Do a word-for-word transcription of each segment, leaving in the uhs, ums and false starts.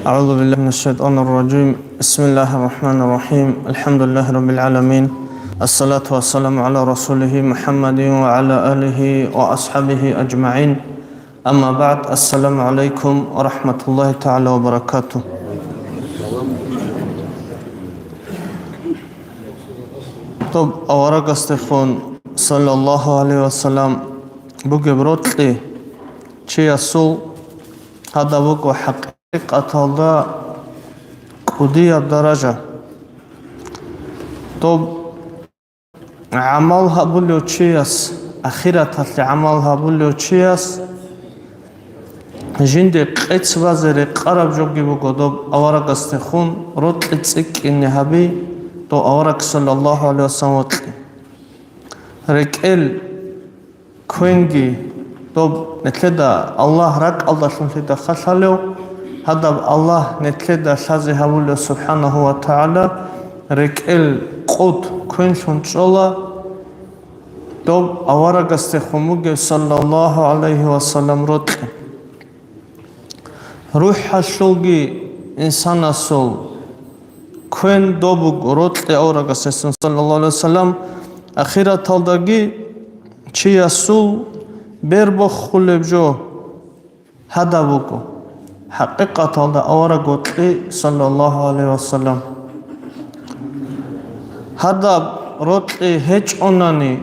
أعوذ بالله من الشيطان الرجيم. بسم الله الرحمن الرحيم. الحمد لله رب العالمين. الصلاة والسلام على رسوله محمد وعلى آله وأصحابه أجمعين. أما بعد. السلام عليكم ورحمة الله تعالى وبركاته. Доб аварагасдехун, саллаллаху гӀалайхи вассалам, бугеб рокьи чиясул гьадаб буго хӀакъикъаталда кӀудияб даража. Доб гӀамал гьабулев чияс, ахираталъе гӀамал гьабулев чияс жинде къец базе рекъараб жоги буго доб аварагасдехун рокьи цӀикӀкӀине гьаби, дов авараг саллаллаху гӀалайхи вассалам вокьи. РекӀел квенги доб нилъеда Аллагь ракӀалдалъун лъида халъалев, гьадаб Аллагь нилъеда лъазе гьавулев субхӀанагьу ва тагӀала рекӀел къут квенлъун чӀола доб аварагасдехун бугев саллаллаху гӀалайхи вассалам рокьи. РухӀалъулги инсанасул квен доб буго рокьи аварагасдехун, саллаллаху гӀалайхи вассалам, ахираталдаги чиясул бер бохулеб жо гьадаб буго, хӀакъикъаталда авараг вокьи, саллаллаху гӀалайхи вассалам. Гьадаб рокьи гьечӀонани,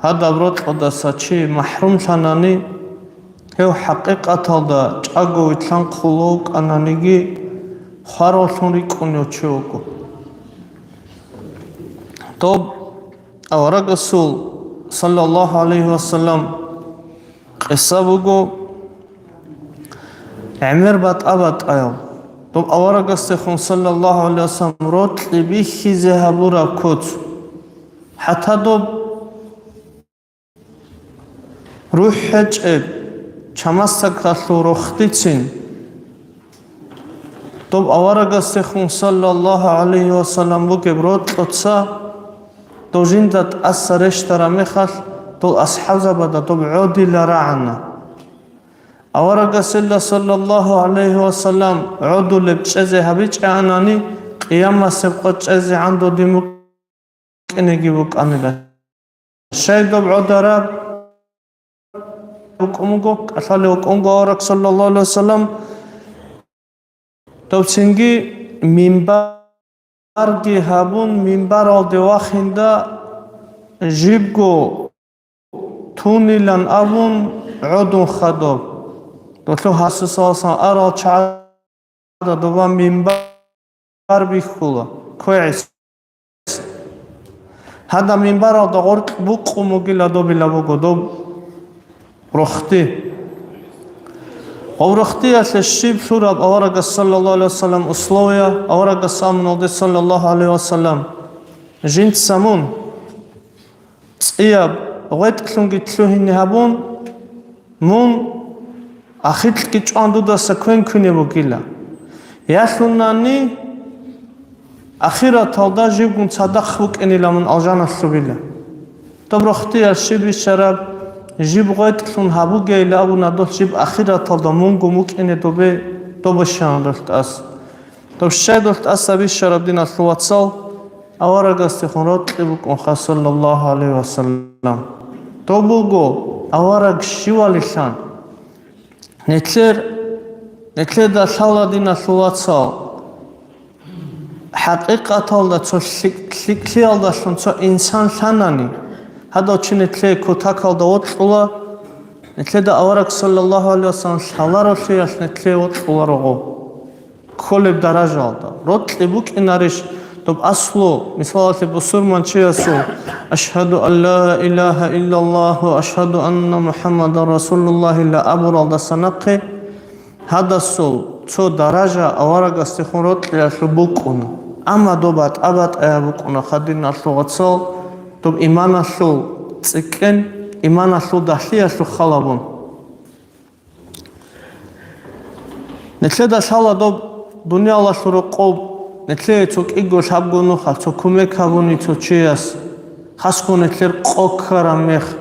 гьадаб рокьудаса чи махӀрумлъанани, гьев хӀакъикъаталда чӀаго вилълъанхъулев вукӀананиги, хваравлъун рикӀкӀунев чи вуго. Доб аварагасул, саллаллаху гӀалайхи вассалам, къиса буго гӀемер батӀа-батӀаяв. Доб аварагасдехун, саллаллаху гӀалайхи вассалам, рокьи бихьизе гьабураб куц. ХӀатта доб рухӀ гьечӀеб чамасдакалъул рохдицин, доб аварагасдехун, саллаллаху гӀалайхи вассалам, бугеб рокьуца дов жинда тӀаса рещтараб мехалъ, дол асхӀабзабада доб гӀодила рагӀана. Аварагасила, саллаллаху гӀалайхи вассалам, гӀодулеб чӀезе гьабичӀаанани, къиямасеб къо чӀезегӀан додин букӀинеги букӀанила. Щай доб гӀодараб букӀун буго, кӀалъалев вукӀун буго авараг, саллаллаху гӀалайхи вассалам, дов цинги минбарги гьабун, минбаралде вахинда жибго тунилан абун гӀодун хадуб. Долъул гьасусаласан арал чагӀ Гьадаб доба минбар бихьула, квегӀис. Гьадаб минбаралда гъоркь букъун бугила добила буго доб рохти. Гъоб рохтиялъе щиб лъураб аварагас, саллаллаху гӀалайхи вассалам, условия, аварагас амруналде, саллаллаху гӀалайхи вассалам, жинца мун цӀияб гъветӀлъунги лъугьине гьабун, мун ахирлъги чӀван дудаса квен квине бугила. Ялъунани ахираталда жибгун цадахъ букӀинила мун алжаналъубила. Доб рохтиял щиб бищараб, жиб гъветӀлъун гьабугейилан абуна дол жиб ахираталда мунго мукӀине добе, добе щвана дол тӀас. Дов щай дол тӀаса бищараб, диналъул вацал, аварагасдехун рокьи букӀунха, саллаллаху гӀалайхи вассалам. Дов буго авараг щивалилан. Нилъер, нилъеда лъала, диналъул вацал, хӀакъикъаталда цо лъикӀ-, лъикӀлъиялдалъун цо инсан лъанани, гьадав чи нилъее кутакалда вокьула, нилъеда авараг, саллаллаху гӀалайхи вассалам, лъаларолъиялъ нилъее вокьуларо гъо. Кколеб даражаялда. Рокьи букӀинарищ доб аслу, мисалалъе, бусурманчиясул «Ашгьаду ан ла илагьа иллаллагьу, ашгьаду анна МухӀаммадан расулуллагьила» абуралдаса нахъе, гьадасул цо даража аварагасдехун рокьиялъул букӀуна. Амма доб батӀа-батӀаяб букӀуна, диналъул вацал, доб иманалъул цӀикӀкӀен, иманалъул дагьлъиялъул халабун. Нилъеда лъала доб дуниялалъул рокъоб, нилъее цо кӀиго лъабго нухалъ цо кумек гьабуни цо чияс, хасго нилъер къо ккараб мех,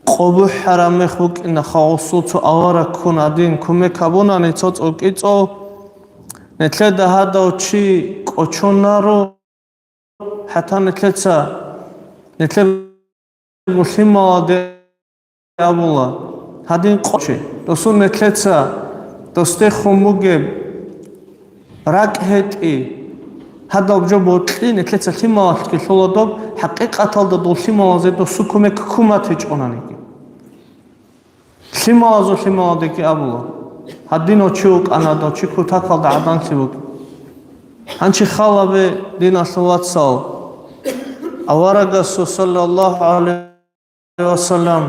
къо бухӀараб мех букӀина, хагъусул цо авараг ккун гьадин кумек гьабунани цо цӀокӀи-цӀо, Нилъеда гьадав чи кӀочонаро, хӀатта нилъеца, нилъер лъималазде абула, гьадин къоче. Досул нилъеца досдехун бугеб ракӀ гьетӀи, гьадаб жо бокьи, нилъеца лъималалъги лъула доб, хӀакъикъаталда дол лъималазе досул кумек ккун батичӀонаниги. Лъималазул лъималаздаги абула, гьадинав чи вукӀана, дов чи кутакалда гӀаданлъи вугев. Гьанчи халабе, диналъул вацал, аварагасул, саллаллагьу гӀалайгьи ва саллам,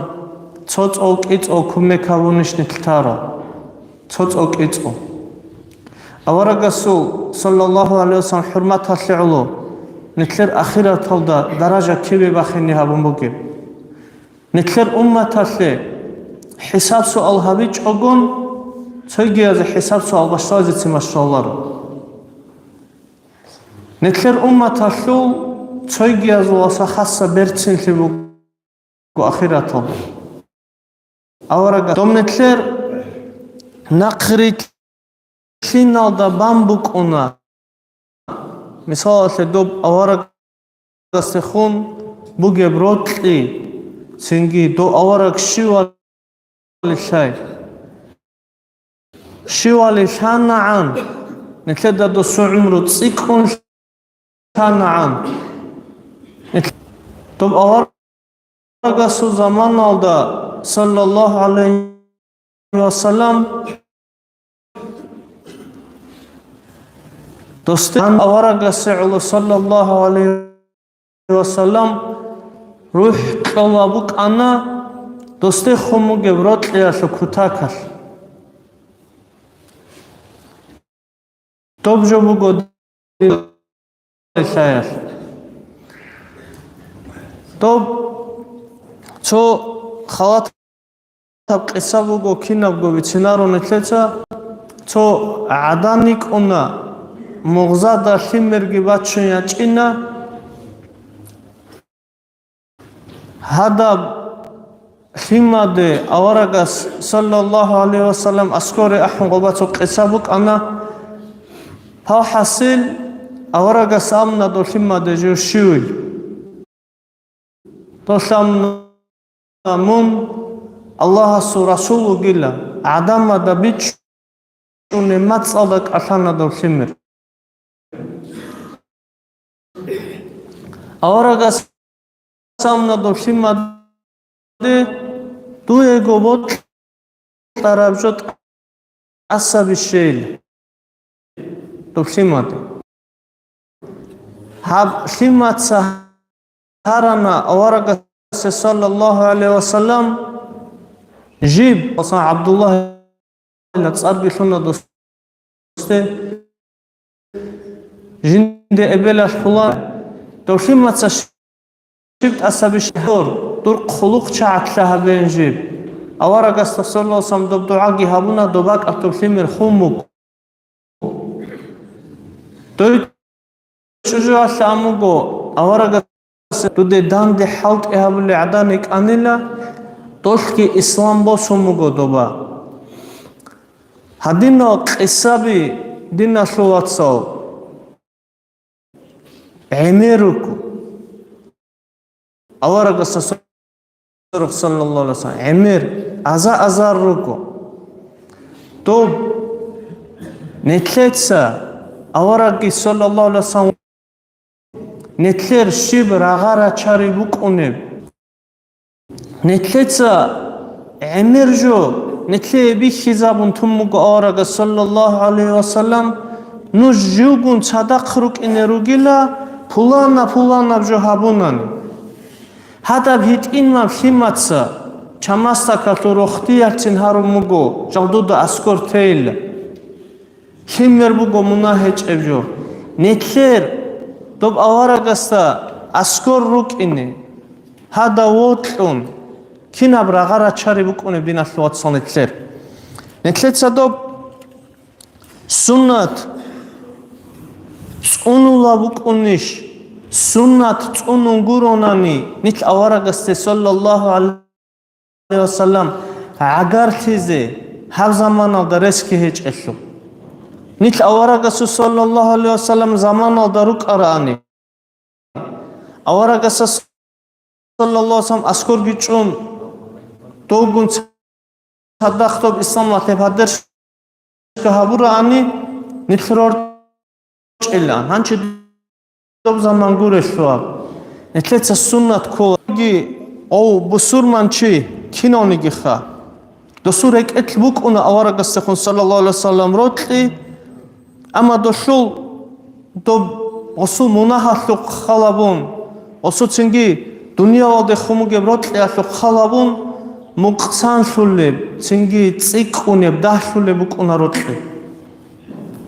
цо цӀол кӀицӀул кумек гьабунищ нилъ тарал? Цо цӀол кӀицӀул. Аварагасул, саллаллагьу гӀалайгьи ва саллам, хӀурматалъе гӀоло, нилъер ахираталда даража кибе бахине гьабун бугеб. Нилъер умматалъе хӀисаб-суал гьабичӀогон, цогиязе хӀисаб-суал башалазецин башаларо. Нилъер умматалъул цогиязуласа хасса берцинлъи буго ахираталда. Аварагас доб нилъер нахърилълъиналда бан букӀуна. Мисалалъе, доб аварагасдехун бугеб рокьи, цинги дов авараг щивали лъай. Щивали лъанагӀан, нилъеда досул гӀумру цӀикӀкӀун лъанагӀан. Нилъ-, доб аварагасул заманалда, саллаллагьу гӀалайгьи ва саллам, досде аварагасе гӀоло, саллаллагьу гӀалайгьи ва саллам, рухӀ кьола букӀана досдехун бугеб рокьиялъул кутакалъ. Доб жо буго лъаялъ. Доб цо халатаб къиса буго, кинабго бицинаро нилъеца. Цо гӀадан йикӀуна, мугъзада лъимерги бачун ячӀина. Гьадаб лъимаде аварагас, саллаллагьу гӀалайгьи ва саллам, аскоре ахӀун гъоба цо къиса букӀана. Пал хӀасил, аварагас абуна дов лъимаде жив щивил. Дов лъамуна, мун Аллагьасул расул вугила, гӀадамазда бичӀчӀунеб мацӀалда кӀалъана дов лъимер. Аварагас абуна дов лъимаде, дуего бокьараб жо тӀаса бищейил дов лъимаде. Гьаб лъимаца гьарана аварагасде, саллаллагьу гӀалайгьи ва саллам, жиб, асан, ГӀабдуллагь цӀарги лъуна досде, жинде эбелалъ пулан, дов лъимаца щиб тӀаса бищейил, дур хъулухъчагӀатлъи гьабеян жиб. Аварагасда, саллаллагьу гӀалайгьи ва саллам, доб дугӀаги гьабуна, доб бакӀалъ дов лъимер хун буго. Дой чӀужуялъ ан буго, аварагас дуде данде хӀалтӀи гьабулел гӀадан йикӀанила, долъги ислам босун буго доба. Гьадинал къисаби, диналъул вацал, гӀемер руго. Аварагасда, саллаллагьу гӀалайгьи ва саллам, гӀемер аза-азар руго. Доб нилъеца аварагги, саллаллагьу гӀалайгьи ва саллам, нилъер щиб рагъа рачари букӀунеб? Нилъеца гӀемер жо нилъее бихьизабун тун буго аварагас, саллаллагьу гӀалайгьи ва саллам, нуж живгун цадахъ рукӀине ругила, пулана-пуланаб жо гьабунани. Гьадаб гьитӀинаб лъимаца чамасдакалъул рохтиялъцин гьарун буго жал дуда аскор тейилан. Лъимер буго мунагь гьечӀеб жо. Нилъер доб аварагасда аскор рукӀине, гьадав вокьун, кинаб рагъа рачари букӀунеб, диналъул вацал, нилъер. Нилъеца доб суннат цӀунула букӀунищ? Суннат цӀунун гуронани, нилъ аварагасде, саллаллагьу гӀалайгьи ва саллам, гӀагарлъизе гьаб заманалда ресги гьечӀелъул. Нилъ аварагасул саллаллагьу гӀалайгьи вассалам заманалда рукӀараани, аварагасда саллаллагьу гӀалайгьи вассалам аскорги чӀун, довгун цадахъ доб исламалъе поддержка гьабураани, нилъ рорчӀилан. Гьанчи доб заман гурелъул. Нилъеца суннат кколаги, ов бусурманчи кинавнигиха. Досул рекӀелъ букӀуна аварагасдехун саллаллагьу гӀалайгьи вассалам рокьи, амма долъул доб гъосул мунагьалъухъ халабун, гъосул цинги дуниялалдехун бугеб рокьиялъухъ халабун, мукъсанлъулеб, цинги цӀикӀкӀунеб, дагьлъулеб букӀуна рокьи.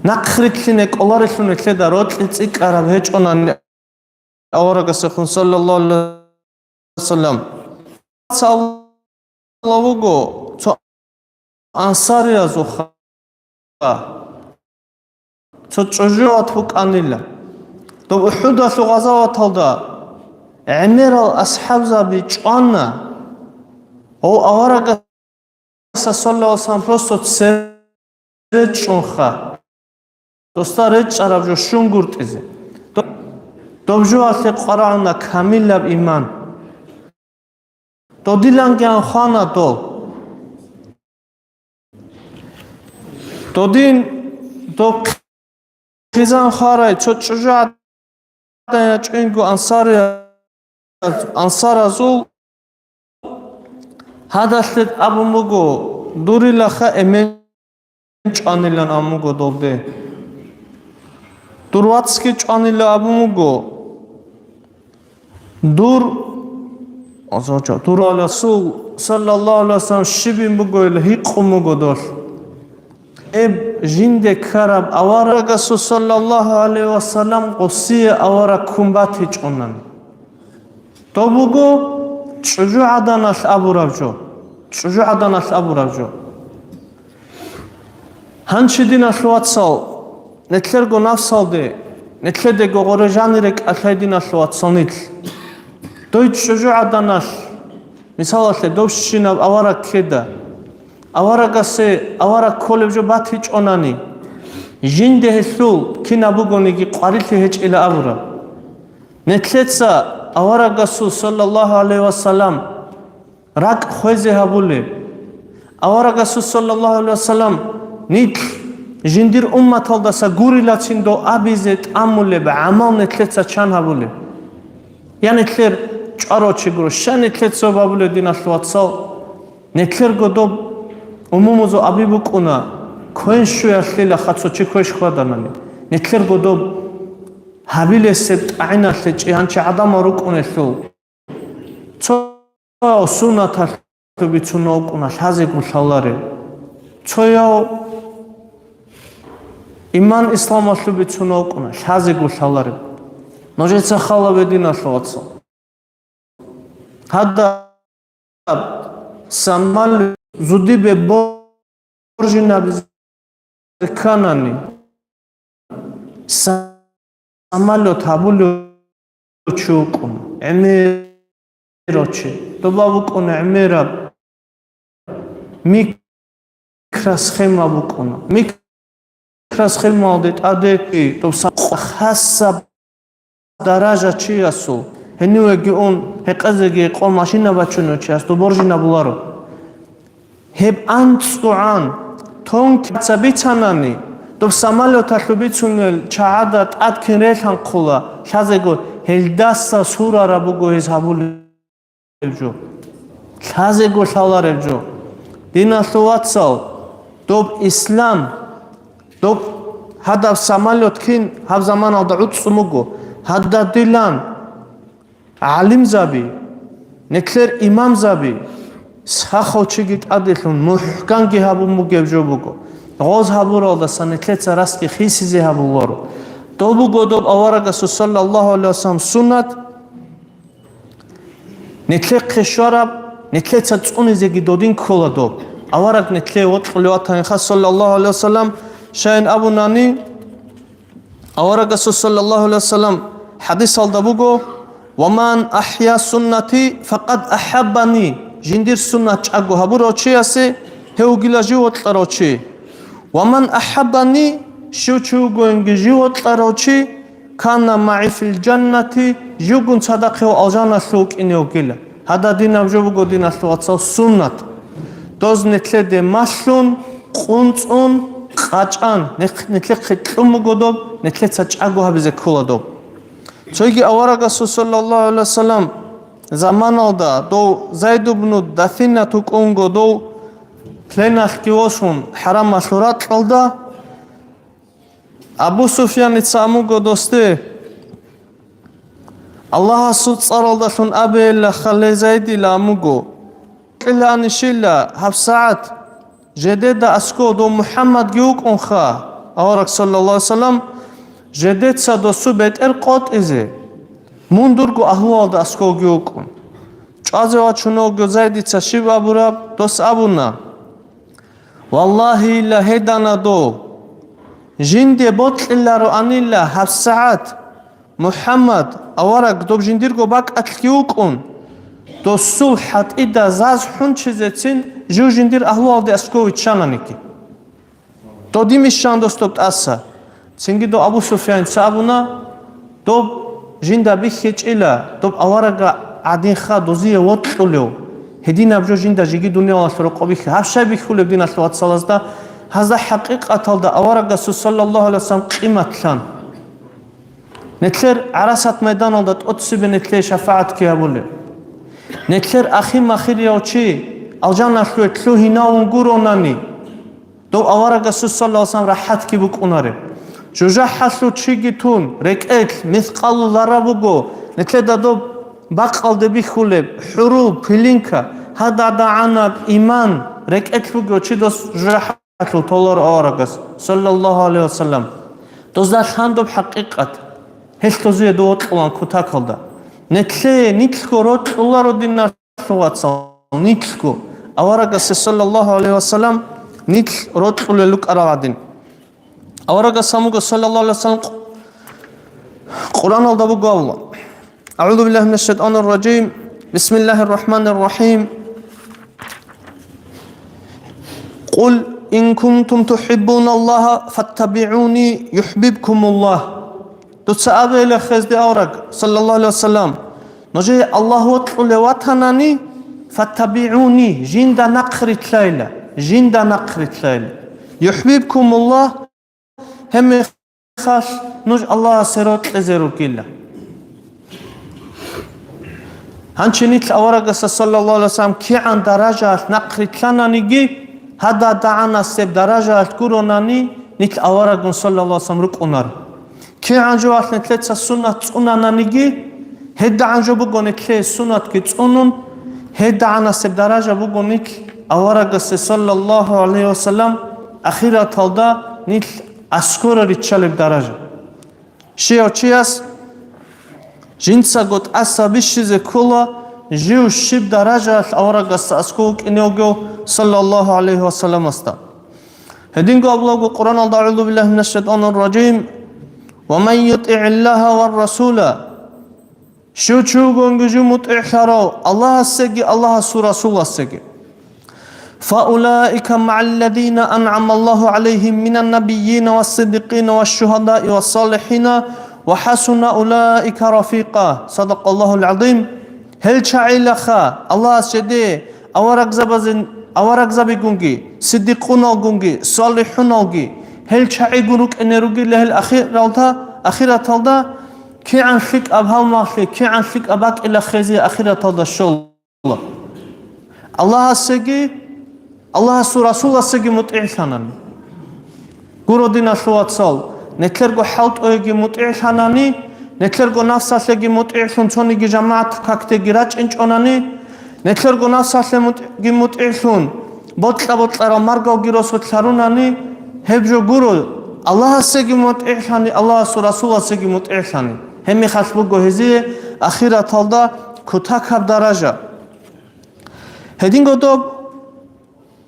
Нахърилълъине кӀоларелъун нилъеда рокьи цӀикӀкӀараб гьечӀонани аварагасехун саллаллагьу гӀалайгьи вассалам. Цо вуго, цо ансариязухъа цо чӀужугӀад букӀанила. Доб УхӀудалъул гъазаваталда гӀемерал асхӀабзаби чӀвана, гьав аварагас саллаллагьу гӀалайгьи вассалам просто цере чӀунха. Досда речӀчӀараб жо щунгуртӀизе. Доб-, доб жоялъе къварагӀуна камилаб иман. Додилангиан хвана дол. Додин доб хъизан хварай цо чӀужугӀадан ячӀинго ансари-, ансаразул гьадалъе абун буго, дурилаха эмен чӀванилан абун буго долде. Дур вацги чӀванила абун буго. Дур, дур Расул, саллаллагьу гӀалайгьи вассалам, щибин бугойила гьикъун буго долъ. Эб жинде ккараб аварагасул, саллаллагьу гӀалайгьи вассалам, гъосие авараг ккун батичӀунан. Доб буго чӀужугӀаданалъ абураб жо. ЧӀужугӀаданалъ абураб жо. Гьанчи, диналъул вацал, нилъерго нафсалде, нилъедего гъоре жанире кӀалъай, диналъул вацал, нилъ. Дой чӀужугӀаданалъ, мисалалъе, добщинаб авараг ккеда, аварагасе авараг кколеб жо батичӀонани, жинде гьелъул кинаб бугониги къварилъи гьечӀила абураб. Нилъеца аварагасул, саллаллагьу гӀалайгьи вассалам, ракӀ хвезе гьабулеб. Аварагасул, саллаллагьу гӀалайгьи вассалам, нилъ жиндир умматалдаса гурилацин дов абизе тӀамулеб гӀамал нилъеца чан гьабулеб? Я нилъер чӀварав чи гуро, щай нилъеца гьабулеб, диналъул вацал? Нилъерго доб умумузул аби букӀуна, квен щуялъила хацо чи квеш хьваданани. Нилъерго доб гьабилесеб тӀагӀиналъе чи гьанчи гӀадамал рукӀунелъул. Цо суннаталъул бицунев вукӀуна, лъазего лъаларев. Цояв иман-исламалъул бицунев вукӀуна, лъазего лъаларев. Нужеца халабе, диналъул вацал. Гьадаб самал зудибе боржинабизе кканани, самолёт гьабулев чи вукӀун, гӀемерав чи. Доба вукӀун гӀемераб, микросхема букӀуна. Микросхемалде тӀаде доб са-, хасаб даража чиясул, гьенивеги ун, гьекъезеги гьекъон машина бачунев чияс доб боржинабуларо. Гьеб анцӀгогӀан тонкица бицанани, доб самолёталъул бицунел чагӀада тӀад кин релъанхъула, лъазего гьелдаса сурараб буго гьез гьабулеб жо. Лъазего лъалареб жо. Диналъул вацал, доб ислам, доб гьадаб самолёт кин гьаб заманалда гӀуцӀцӀун буго, гьададилан гӀалимзаби, нилъер имамзаби, сахав чиги тӀаделъун мухӀканги гьабун бугеб жо буго. Гъоз гьабуралдаса нилъеца расги хисизе гьабуларо. Доб буго доб аварагасул саллаллагьу гӀалайгьи вассалам суннат, нилъехъе щвараб, нилъеца цӀунизеги додин ккола доб. Авараг нилъее вокьулев ватанха саллаллагьу гӀалайгьи вассалам, щайин абунани, Аварагасул саллаллагьу гӀалайгьи вассалам хӀадисалда буго: «Ва ман ахӀя суннати, факъад ахӀаббани», жиндир суннат чӀаго гьабурав чиясе гьев вугила жив вокьарав чи. «Ва ман ахӀаббани», щив чи вугоинги жив вокьарав чи, «Кана магӀи фил жаннати», живгун цадахъ гьев алжаналъув вукӀине вугила. Гьададинаб жо буго, диналъул вацал, суннат. Доз нилъеде малъун, къунцӀун, къачӀан, нилъ-, нилъехъе кьун буго доб, нилъеца чӀаго гьабизе ккола доб. Цоги аварагасул саллаллагьу гӀалайгьи вассалам заманалда дов Зайд ибну Дасинат вукӀунго, дов пленалъги восун хӀарамалъул ракьалда, Абу Суфьяница амуго досде, Аллагьасул цӀаралдалъун абейилаха, ле Зайдила амуго, кьилаанищила гьабсагӀат жедеда аскӀов дов МухӀаммадги вукӀунха, авараг саллаллагьу гӀалайгьи вассалам, жедеца досу бетӀер къотӀизе, мун дурго агьлуялда аскӀовги вукӀун. ЧӀвазе вачуневго Зайдица щиб абураб, дос абуна: «Валлагьи, ила гьедана дов. Жинде бокьилароанила гьабсагӀат МухӀаммад авараг доб жиндирго бакӀалъги вукӀун, досул хӀатӀида заз хӀунчизецин жив жиндир агьлуялде аскӀов виччананиги». Додимищан дос доб тӀаса? Цинги дов Абу Суфьяница абуна: «Доб жинда бихьичӀила, доб аварага гӀадинха дозие вокьулев, гьединаб жо жинда жеги дуниялалъул рокъоб бихьи». Гьаб щай бихьулеб, диналъул вацалазда? Гьазда хӀакъикъаталда аварагасул саллаллагьу гӀалайгьи вассалам къиматлъан. Нилъер ГӀарасат майданалда тӀоцебе нилъее шафагӀатги гьабулеб. Нилъер ахир-махирияв чи алжаналъуве лъугьинавун гуронани, дов аварагасул саллаллагьу гӀалайгьи вассалам рахӀатги букӀунареб. ЖужахӀалъув чиги тун, рекӀелъ мискъалу зарра буго, нилъеда доб бакъалде бихьулеб, хӀурул, пилинка, гьададагӀанаб иман, рекӀелъ буго чи дос жужахӀалъув толаро аварагас, саллаллагьу гӀалайгьи вассалам. Дозда лъан доб хӀакъикъат, гьелъ дозие дов вокьулан кутакалда. Нилъее нилъго рокьуларо, динна вацал, нилъго аварагасе саллаллагьу гӀалайгьи вассалам нилъ рокьулел рукӀарал гӀадин. Аварагас гьамуго саллаллагьу гӀалайгьи вассалам Къу-, Къуръаналда буго абула: «АгӀузу биллагьи минаш шайтӀанир ражим. Бисмиллагьир рахӀманир рахӀим. Къул ин кунтум тухӀиббуналлагьа фаттабигӀуни юхӀбибкумуллагь». Дуца абейила хезде авараг, саллаллагьу гӀалайгьи вассалам, нужее Аллагь вокьулев ватанани, фаттабигӀуни, жинда нахърилълъайила, жинда нахърилълъайила. ЮхӀбибкумуллагь, гьебмехалъ нуж Аллагьасе рокьизе ругила. Гьанчи нилъ аварагасда, саллаллагьу гӀалайгьи вассалам, кигӀан даражаялъ нахърилълъананиги, гьададагӀанасеб даражаялъ гуронани, нилъ аварагун, саллаллагьу гӀалайгьи вассалам, рукӀунар. КигӀан жоялъ нилъеца суннат цӀунананиги, гьедагӀан жо буго нилъее суннатги цӀунун, гьедагӀанасеб даража буго нилъ аварагасе, саллаллагьу гӀалайгьи вассалам, ахираталда нилъ аскӀоре риччалеб даража. Щияв чияс жинцаго тӀаса бищизе ккола, жив щиб даражаялъ аварагасда аскӀов вукӀине вугев, саллаллагьу гӀалайгьи вассаламасда. Гьединго абулаго Къуръаналда: «АгӀузу биллагьи минаш шайтӀанир ражим. Ва ман ютигӀиллагьа ва расула». Щив чи вугониги жив мутӀигӀлъарав Аллагьасеги Аллагьасул Расуласеги. «Фаулаика магӀалладина ан'амаллагьу гӀалайгьим минан набийина вассиддикъина вашшугьадаи вассалихӀина ва хӀасуна улаика рафикъа». Садакъаллагьул гӀазим. Гьел чагӀилаха Аллагьас жеде аварагзабазин, аварагзабигунги, сиддикъуналгунги, салихӀуналги, гьел чагӀигун рукӀине ругила гьел ахиралда, ахираталда, кигӀан лъикӀаб гьалмагълъи, кигӀан лъикӀаб бакӀила хезие ахираталда щола. Аллагьасеги, Аллагьасул Расуласеги мутӀигӀлъанани. Гуро, диналъул вацал, нилъерго хӀалтӀуеги мутӀигӀлъанани, нилъерго нафсалъеги мутӀигӀлъун цониги жамагӀат какдеги рачӀинчӀонани, нилъерго нафсалъе мутӀ-, ги мутӀигӀлъун бокьа-бокьарал маргалги росулъ гьарунани, гьеб жо гуро, Аллагьасеги мутӀигӀлъани, Аллагьасул Расуласеги мутӀигӀлъани. Гьебмехалъ буго гьезие ахираталда кутакаб даража. Гьединго доб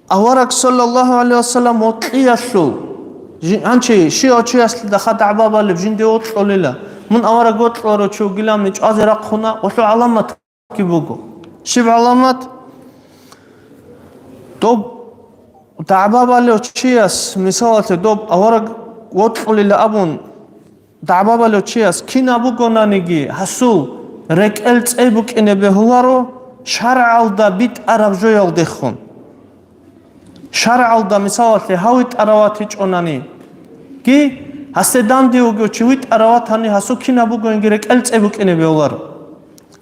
авараг, саллаллагьу гӀалайгьи вассалам, вокьиялъул, жи-, гьанчи щивав чиясда хадагӀ бабалеб жинде вокьулила. Мун авараг вокьуларо чи вугилан чӀвазе рахъуна, гъолъул гӀаламатги буго. Щиб гӀаламат? Доб дагӀба балев чияс, мисалалъе, доб авараг вокьулила абун дагӀба балев чияс кинаб бугонаниги гьасул рекӀел цӀей букӀине бегьуларо шаргӀалда битӀараб жоялдехун. ШаргӀалда, мисалалъе, гьав витӀарав ватичӀонаниги, гьасде данде вугев чи витӀарав ватани, гьасул кинаб бугониги рекӀел цӀей букӀине бегьуларо.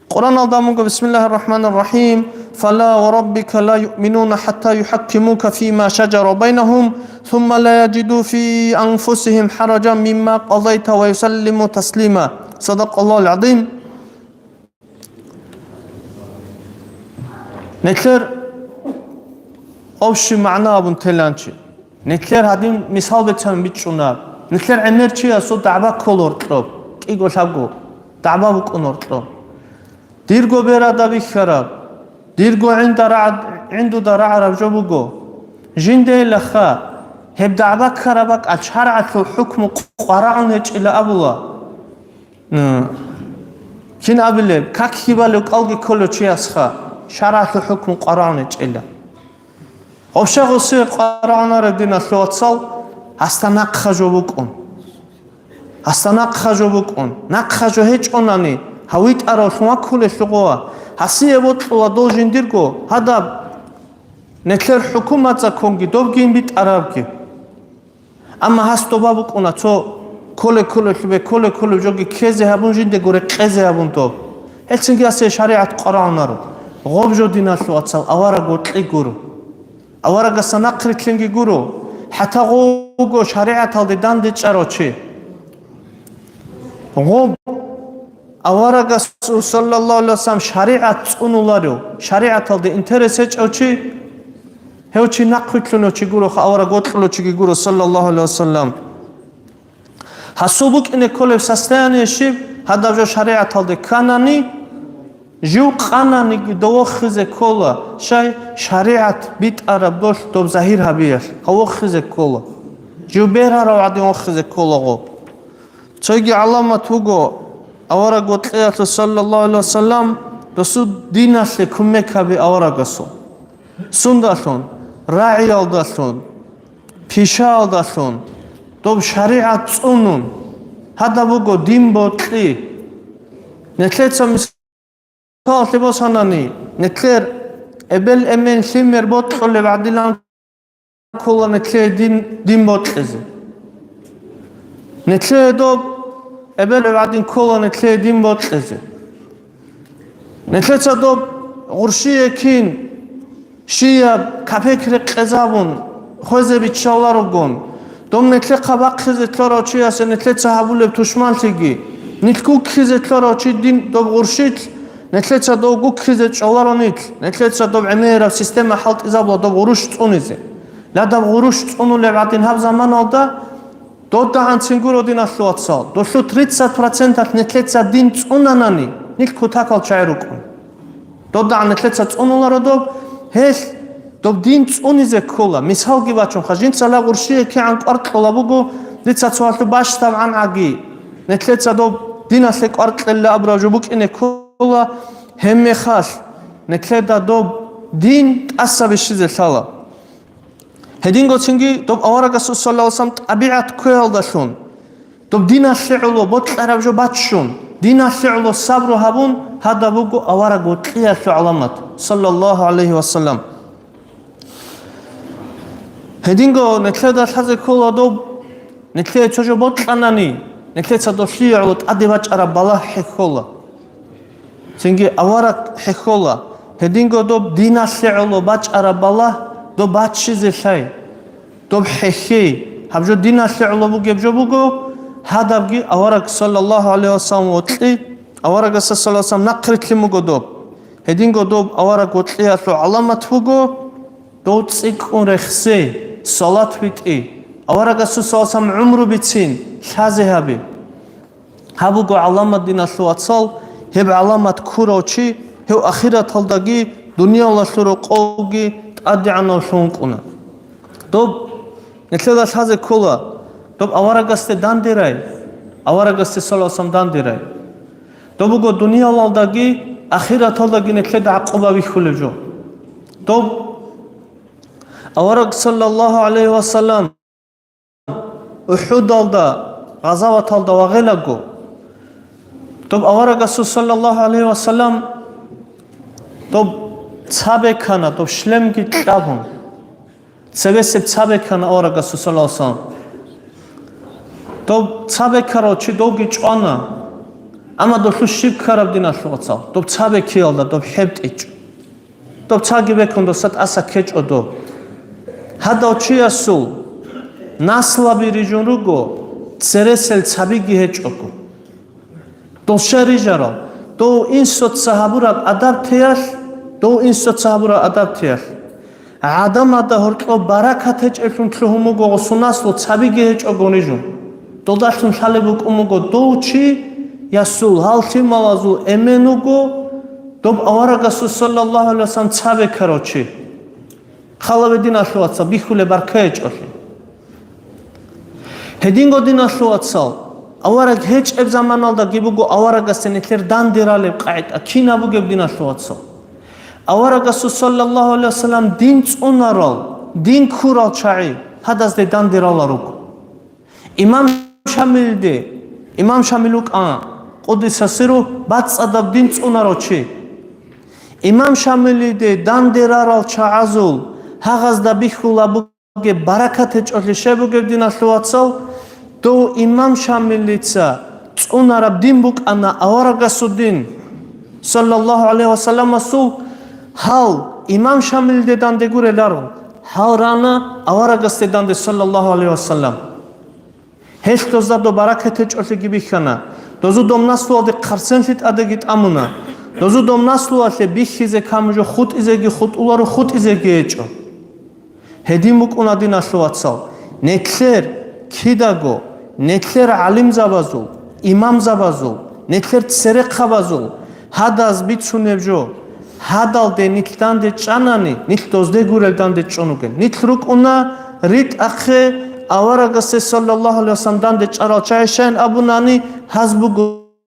Къуръаналда мунго: بسم الله الرحمن الرحيم. فلا وربك لا يؤمنون حتى يحكموك فيما شجر بينهم ثم لا يجدوا في أنفسهم حرجا مما قضيت ويسلموا تسليما. صدق الله العظيم. Нилъер общий магӀна абун теланчи. Нилъер гьадин мисал бицан бичӀчӀуна. Нилъер гӀемер чиясул дагӀба ккола гьоркьоб, кӀиго-лъабго дагӀба букӀун гьоркьоб. Дирго берада бихьараб, дирго гӀинда рагӀад-, гӀиндуда рагӀараб жо буго. Жиндейилаха, гьеб дагӀба ккараб бакӀалъ шаргӀалъул хӀукму къварагӀун гьечӀила абула. М. Кин абилеб, как хьибалев кӀалги кколев чиясха шаргӀалъул хӀукму къварагӀун гьечӀила. Гъобща гъосие къварагӀунареб, диналъул вацал, гьасда нахъа жо букӀун. Гьасда нахъа жо букӀун. Нахъа жо гьечӀонани, гьав витӀаравлъун ваккулелъул гъова, гьасие бокьула дол жиндирго гьадаб, нилъер хӀукумат законги добгин битӀарабги. Амма гьас доба букӀуна цо кколе-кколелъубе, кколе-кколеб жоги ккезе гьабун, жиндего рекъезе гьабун доб. Гьелцинги гьасие шаригӀат къварагӀунаро. Гъоб жо, диналъул вацал, авараг вокьи гуро. Аварагасда нахърилълъинги гуро. ХӀатта гъов вуго шаригӀаталде дандечӀарав чи. Гъоб аварагасул, саллаллагьу гӀалайгьи вассалам, шаригӀат цӀунуларев, шаригӀаталде интерес гьечӀев чи, гьев чи нахъвилълъунев чи гуро, авараг вокьулев чиги гуро, саллаллагьу гӀалайгьи вассалам. Гьасул букӀине кколеб состояние щиб, гьадаб жо шаригӀаталде кканани, жив къананиги дов вохизе ккола, щай шаригӀат битӀараб долъ доб загьир гьабиялъ, гьав вохизе ккола. Жив бергьарав гӀадин вохизе ккола гъо. Цоги гӀаламат вуго, авараг вокьиялъул, саллаллагьу гӀалайгьи вассалам, досул диналъе кумек гьаби аварагасул. Сундалъун? РагӀиялдалъун, пишаялдалъун, доб шаригӀат цӀунун. Гьадаб буго дин бокьи. Нилъеца мис-, Мисалалъе босанани, нилъер эбел-эмен лъимер бокьулеб гӀадилан ккола нилъее дин, дин бокьизе. Нилъее доб эбел гӀадин ккола нилъее дин бокьизе. Нилъеца доб гъурщие кин, щияб капек рекъезабун хвезе биччаларогон, доб нилъехъа бахъизе ккарав чиясе нилъеца гьабулеб тушманлъиги, нилъ гуккизе ккарав чи дин доб гъурщилъ, нилъеца дов гуккизе чӀоларо нилъ, нилъеца доб гӀемераб система хӀалтӀизабула доб гъурущ цӀунизе. Ладаб гъурущ цӀунулеб гӀадин гьаб заманалда, додагӀанцин гуро, диналъул вацал, долъул тридцать проценталъ нилъеца дин цӀунанани, нилъ кутакал чагӀи рукӀун. ДодагӀан нилъеца цӀунуларо доб, гьелъ доб дин цӀунизе ккола. Мисалги бачунха, жинца ла гъурщие кигӀан кӀвар кьола буго, дица цо гьалъу бащдабгӀан гӀаги, нилъеца доб диналъе кӀвар кьела абураб жо букӀине ккола, гьебмехалъ нилъеда доб дин тӀаса бищизе лъала. Гьединго цинги доб аварагасул, саллаллагьу гӀалайгьи вассалам, тӀабигӀат кквеялдалъун, доб диналъе гӀоло бокьараб жо баччун, диналъе гӀоло сабру гьабун, гьадаб буго авараг вокьиялъул гӀаламат, саллаллагьу гӀалайгьи вассалам. Гьединго нилъеда лъазе ккола доб, нилъее цо жо бокьанани, нилъеца долъие гӀоло тӀаде бачӀараб балагь хӀехьола. Цинги авараг хӀехьола, гьединго доб диналъе гӀоло бачӀараб балагь доб баччизе лъай, доб хӀехьей, гьаб жо диналъе гӀоло бугеб жо буго, гьадабги авараг, саллаллагьу гӀалайгьи вассалам, вокьи, аварагасда, саллаллагьу гӀалайгьи вассалам, нахърилълъи буго доб. Гьединго доб авараг вокьиялъул гӀаламат буго, дов цӀикӀкӀун рехсей, салат битӀи, аварагасул, саллаллагьу гӀалайгьи вассалам, гӀумру бицин, лъазе гьаби. Гьаб буго гӀаламат, диналъул вацал, гьеб гӀаламат ккурав чи, гьев ахираталдаги дуниялалъул рокъовги тӀадегӀанавлъун вукӀуна. Доб нилъеда лъазе ккола, доб аварагасде дандерай, аварагасде, саллаллагьу гӀалайгьи вассалам, дандерай. Доб буго дуниялалдаги ахираталдаги нилъеда гӀакъуба бихьулеб жо. Доб авараг, саллаллагьу гӀалайгьи вассалам, УхӀудалда, гъазаваталда вагъелаго, доб аварагасул саллаллагьу гӀалайгьи вассалам, доб цабе ккана, доб шлемги кьабун. Цебесеб цабе ккана аварагасул саллаллагьу гӀалайгьи вассалам. Доб цабе ккарав чи довги чӀвана, амма долъул щиб ккараб, диналъул вацал, доб цабе ккеялда доб хӀеб тӀичӀо. Доб цаги бекун доса тӀаса ккечӀо доб. Гьадав чиясул наслаби рижун руго, цересел цабиги гьечӀого. Дол щай рижарал? Дов инсоца гьабураб адабтеялъ, дов инсоца гьабураб адабтеялъ. ГӀадамазда гьоркьоб баракат гьечӀеблъун лъугьун буго гъосул наслу цабиги гьечӀого рижун. Долдалъун лъалеб букӀун буго дов чиясул, гьал лъималазул эмен вуго доб аварагасул саллаллагьу гӀалайгьи вассалам цабе ккарав чи. Халаве, диналъул вацал, бихьулеб баркай гьечӀолъи. Гьединго, диналъул вацал, авараг гьечӀеб заманалдаги буго аварагасде нилъер данде ралеб къагӀида, кинаб бугеб, диналъул вацал. Аварагасул саллаллагьу гӀалайгьи вассалам дин цӀунарал, дин ккурал чагӀи гьадазде данде ралел руго. Имам Шамилиде, имам Шамил вукӀана, къуддиса сирругьу, бацӀцӀадаб дин цӀунарав чи. Имам Шамилиде данде рарал чагӀазул гьагъазда бихьулеб бугеб баракат гьечӀолъи щай бугеб, диналъул вацал, дов имам Шамилица цӀунараб дин букӀана аварагасул дин, саллаллагьу гӀалайгьи вассаламасул, гьал имам Шамилиде данде гуреларо, гьал рана аварагасде данде, саллаллагьу гӀалайгьи вассалам. Гьелъ дозда доб баракат гьечӀолъиги бихьана. Дозу дом наслуялде хъарсенлъи тӀадеги тӀамуна. Дозу дом наслуялъе бихьизе камужо хутӀизеги хутӀуларо, хутӀизеги гьечӀо. Гьедин букӀуна, диналъул вацал, нилъер кидаго, нилъер гӀалимзабазул, имамзабазул, нилъер церехъабазул гьадаз бицунеб жо. Гьадалде нилъ данде чӀанани, нилъ дозде гурел данде чӀун ругел. Нилъ рукӀуна ритӀахъе аварагасде, саллаллагьу гӀалайгьи вассалам, данде чӀарал чагӀи, щайин абунани, гьаз буго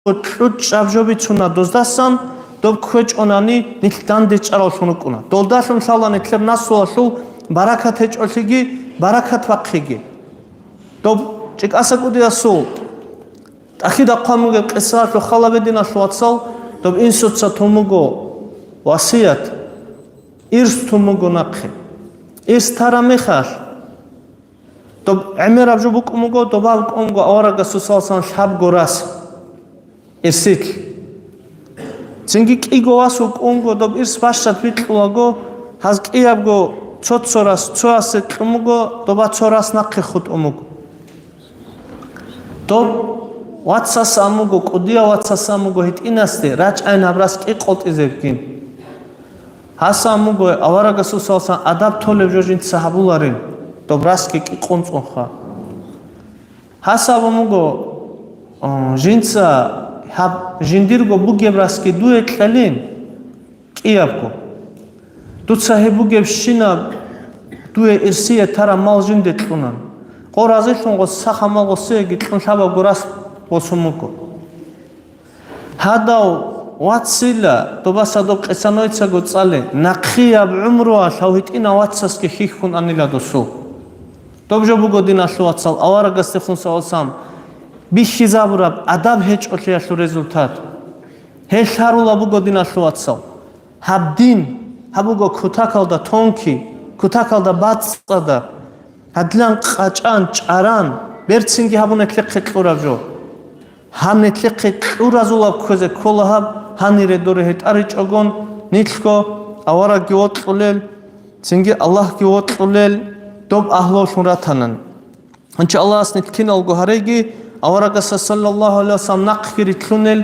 кьучӀаб жо бицуна доздасан, доб кквечӀонани, нилъ данде чӀаравлъун рукӀуна. Долдалъун лъала нилъер наслуялъул баракат гьечӀолъиги, баракат бахъиги. Доб ЧӀикӀаса кӀудиясул ТӀахьида хъван бугеб къисалъул халабе, диналъул вацал, доб инсуца тун буго васият, ирс тун буго нахъе. Ирс тараб мехалъ, доб гӀемераб жо букӀун буго, доба букӀун буго аварагасул саллаллагьу гӀалайгьи вассалам лъабго рас, ирсилъ. Цинги кӀиго вас вукӀун буго, доб ирс бащад бикьулаго, гьаз кӀиябго цо-цо рас цоясе кьун буго, доба цо рас нахъе хутӀун буго. Доб вацас ан буго, кӀудияв вацас ан буго гьитӀинасде, рачӀайин гьаб рас кӀикъотӀизебгин. Гьас ан буго, аварагасул саллаллагьу гӀалайгьи вассалам адаб толеб жо жинца гьабуларин, доб расги кӀикъун цӀунха. Гьас абун буго, о, жинца гьаб жиндирго бугеб расги дуе кьелин, кӀиябго. Дуца гьеб бугебщинаб дуе ирсие тараб мал жинде кьунан. Къо разилъун гъос сахаб мал гъосиеги кьун лъабабго рас гъосун буго. Гьадав вацила, добаса доб къисаноицаго цӀале, нахъияб гӀумруялъ гьав гьитӀинав вацасги хьихьун анила досул. Доб жо буго, диналъул вацал, аварагасдехун саллаллагьу гӀалайгьи вассалам бихьизабураб адаб гьечӀолъиялъул результат. Гьелъ гьарула буго, диналъул вацал. Гьаб дин, гьаб буго кутакалда тонкий, кутакалда бацӀцӀадаб, гьадилан къачӀан, чӀаран, берцинги гьабун нилъехъе кьураб жо. Гьаб нилъехъе кьуразулаб кквезе ккола гьаб, гьанире доре гьетӀаричӀогон, нилъго аварагги вокьулел, цинги Аллагьги вокьулел, доб агьлулъун ратанан. Гьанчи Аллагьас нилъ киналго гьареги, аварагасда саллаллагьу гӀалайгьи вассалам нахъги рилълъунел,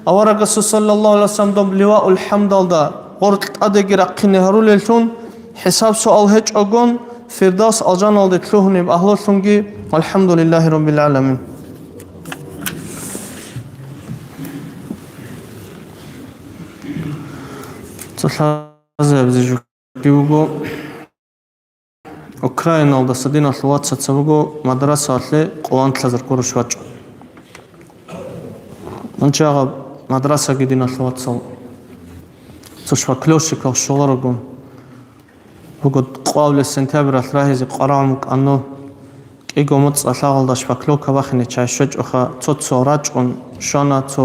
аварагасда саллаллагьу гӀалайгьи вассалам доб ливаул хӀамдалда гъоркь тӀадеги рахъине гьарулеллъун, хӀисаб-суал гьечӀогон, Фирдавс алжаналде лъугьунеб агьлулъунги. ВалхӀамдулиллагьи раббил гӀаламин. Цо лъазабизе жо буго. Украиналдаса диналъул вацаца буго мадрасаялъе къоло анлъазар къурущ вачӀун. Анчагъаб мадрасаги, диналъул вацал, цо шпаклёвщикал щоларогун буго, къвалеб сентябралъ рагьизе къварагӀун букӀана. Иго муцӀа лъагъалда шпаклевка бахине чай щвечӀоха, цо-цо рачӀун щвана, цо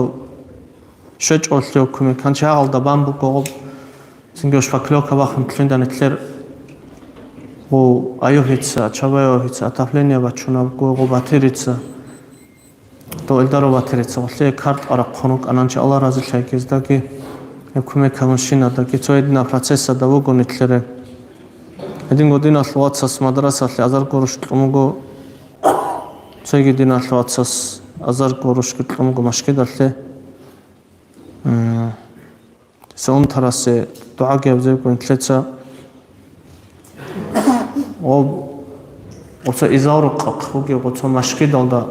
щвечӀолъи кумек. Гьанчи гьагъалда бан буго гъоб. Цинги шпаклевка бахун лъунда нилъер гъо Айохица, Чабаевохица отопление бачунабго гъо батирица. Дов Эльдаров батирица гъолъе картӀа рахъун рукӀананчи, Алла разилъай гездаги, гьеб кумек гьабунщинадаги, цо гьединаб процессада вуго нилъере. Гьединго диналъ вацас мадрасалъе азар гуруш кьун буго, цоги диналъ вацас азар гурушги кьун буго машгидалъе. М, Саунтарасе дугӀаги абзебго нилъеца гъоб, гъоца изал рукъахъ бугеб гъоца машгидалда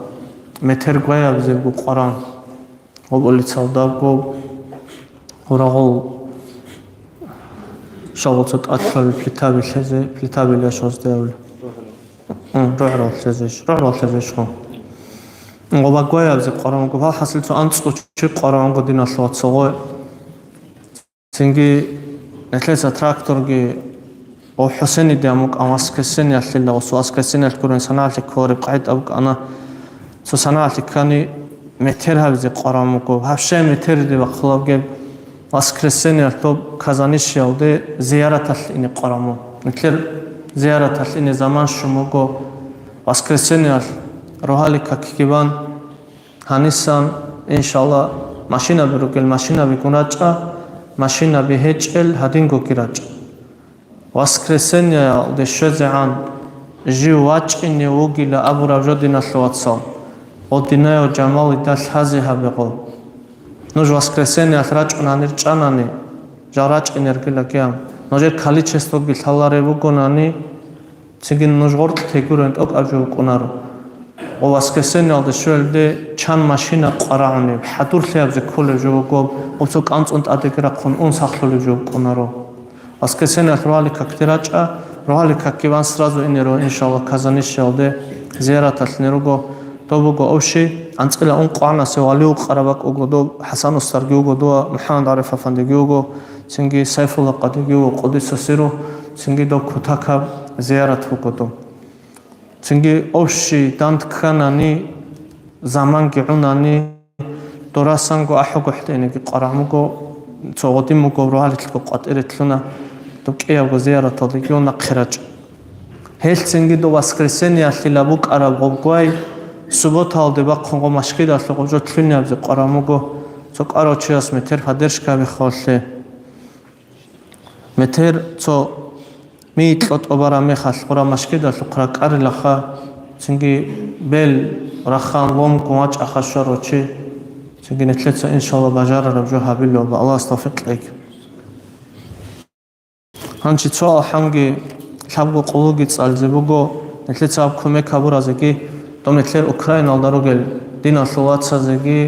метер гвай абзебго къваран. Гъоб улицалдабго гъурагъул шагъуца тӀаталъуби плитаби лъезе, плитаби лъезе щвазде абули. М, рогӀрал лъезеш, рогӀрал лъезеш хъу. Гъоба гвай абзе къварангу, валхасил цо анцӀго чи къварангу диналъ вацагъой. Цинги нилъеца тракторги, о, хӀусениде амукӀан воскресеньялъила, о, воскресеньялъ гурен санагӀалъи кколареб къагӀида букӀана. Цо санагӀалъи ккани, метер гьабизе къваран буго. Гьаб щай метериде бахъулаб геб воскресеньялъ доб Казанищиялде зияраталъ ине къваран буго. Нилъер зияраталъ ине заман щун буго. Воскресеньялъ рогьалил какги бан, гьанисан, иншалла, машинаби ругел машинабигун рачӀа, машинаби гьечӀел гьадингоги рачӀа. Воскресеньеялде щвезегӀан жив вачӀине вугила абураб жо, диналъул вацал, гъо динаяв жамалида лъазе гьабе гъо. Нуж воскресеньеялъ рачӀунани рчӀанани, жал рачӀинергила гьаб. Нужер количествоги лъалареб бугонани, цинги нуж гъоркь тегурен тӀокӀаб жо букӀунаро. Ва воскресеньеялде щвелде чан машина къварагӀунеб, хӀадурлъиябзе кколеб жо буго, гъоб цо кӀанцӀун тӀадеги рахъун ун сахлъулеб жо букӀунаро. Воскресенье рогьалил какде рачӀа, рогьалил какги ван сразу инеро, иншалла, Казанищиялде зияраталъ ине руго. Доб буго общий, анцӀила ункъоанасев валиул къарабакъ вуго доб, ХӀасан устарги вуго дова, МухӀаммад ГӀариф афандиги вуго, цинги Сайфулла къадиги вуго, къудиса сиру, цинги доб кутакаб зиярат вуго доб. Цинги общий данд кканани, заманги гӀунани, дорасанго ахӀуго хӀедениги къваран буго, цо гъодин буго рогьалилъго къватӀире лъуна, доб кӀиябго зияраталдеги нахъе рачӀа. Гьелъ цинги доб воскресеньеялъила букӀараб гъоб гвай, субботаялде бахъун гъо машгидалъе гъо жо лъунебзе къваран буго, цо кӀарав чияс метер поддержка биххаллъе. Метер цо микьо тӀобараб мехалъ гъура машгидалъухъ ракӀарилаха, цинги бел рахан ломгун вачӀаха щварав чи, цинги нилъеца, иншалла, бажарараб жо гьабилеб Аллагьас тавфикъ кьеги. Гьанчи цо алхӀамги лъабго къуллуги цӀализе буго, нилъеца гьаб кумек гьабуразеги, доб нилъер Украиналда ругел диналъул вацазеги,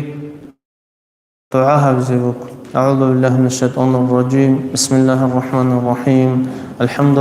дугӀа гьабизе буго. أعوذ بالله من الشيطان الرجيم. بسم الله الرحمن الرحيم. الحمد